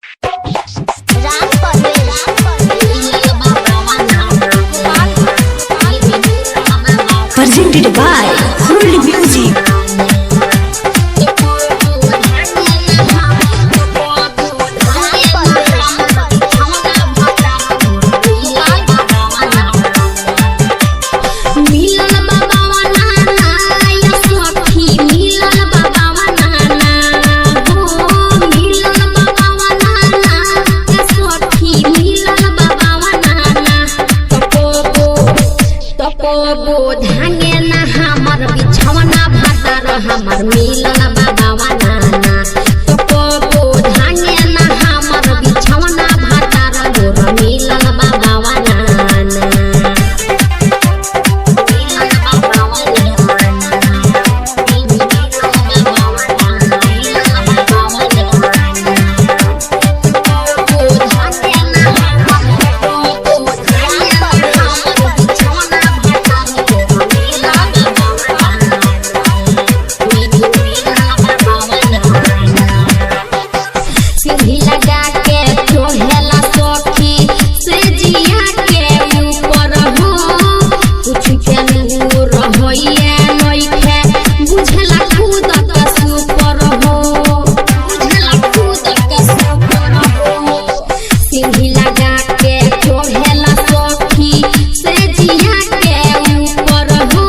Ram Parvesh Presented by World Music. मिलल बाबा नाना या सखी मिलल बाबा नाना हो मिलल बाबा नाना या सखी मिलल बाबा नाना तपोबो तपोबो धांगे ना हमर बिछौना भातार हमर मिलल बाबा नाना तपोबो धांगे ना हमर बिछौना भातार मोर मिलल बाबा नाना। सीढ़ी लगा के चढ़ेला सखी से जिया के ऊपर हो कुछ के नूर होइए नइखे बुझला खुद के सुपर हो बुझला खुद के सुपर हो। सीढ़ी लगा के चढ़ेला सखी से जिया के ऊपर हो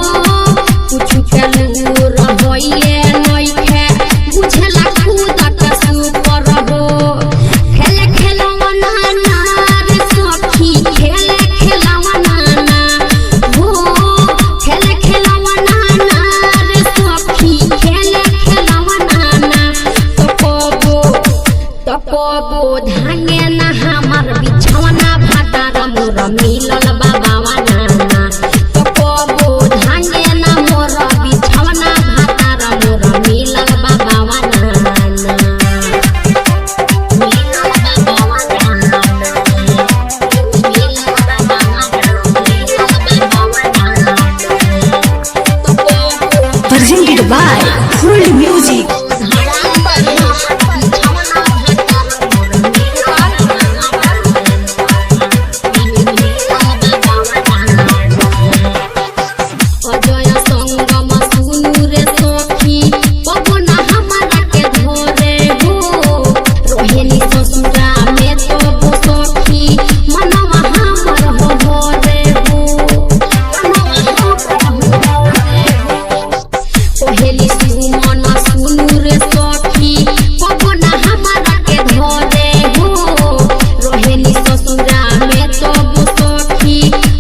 कुछ के नूर होइए नइखे बुझला खुद के सुपर हो। खेले खेलवना ना रे सखी खेले खेलवना ना हो खेले खेलवना ना रे सखी खेले खेलवना ना तपोबो तपोबो धांगे ना हमर बिछौना भातार मोर मिलल बाबा नाना तपोबो धांगे ना मोर बिछौना भातार मोर मिलल बाबा नाना। Presented by World Music. Ajay संगम सुनु रे सखी पवन हमारा के धरे हो रोहिणी ससुरा में तो सखी मनवा हमर हो रे हो मनवा हमर हो रे हो। पहेली सुमन सुनु रे सखी पवन हमारा के धरे हो रोहिणी ससुरा में तो सखी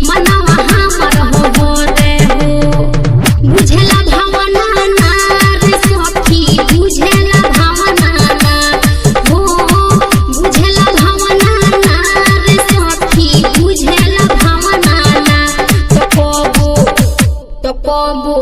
मनवा हमर हो रे हो। बुझेला भावना ना रे सखी बुझेला भावना ना हो बुझेला भावना ना रे सखी बुझेला भावना ना तपोबो तपोबो।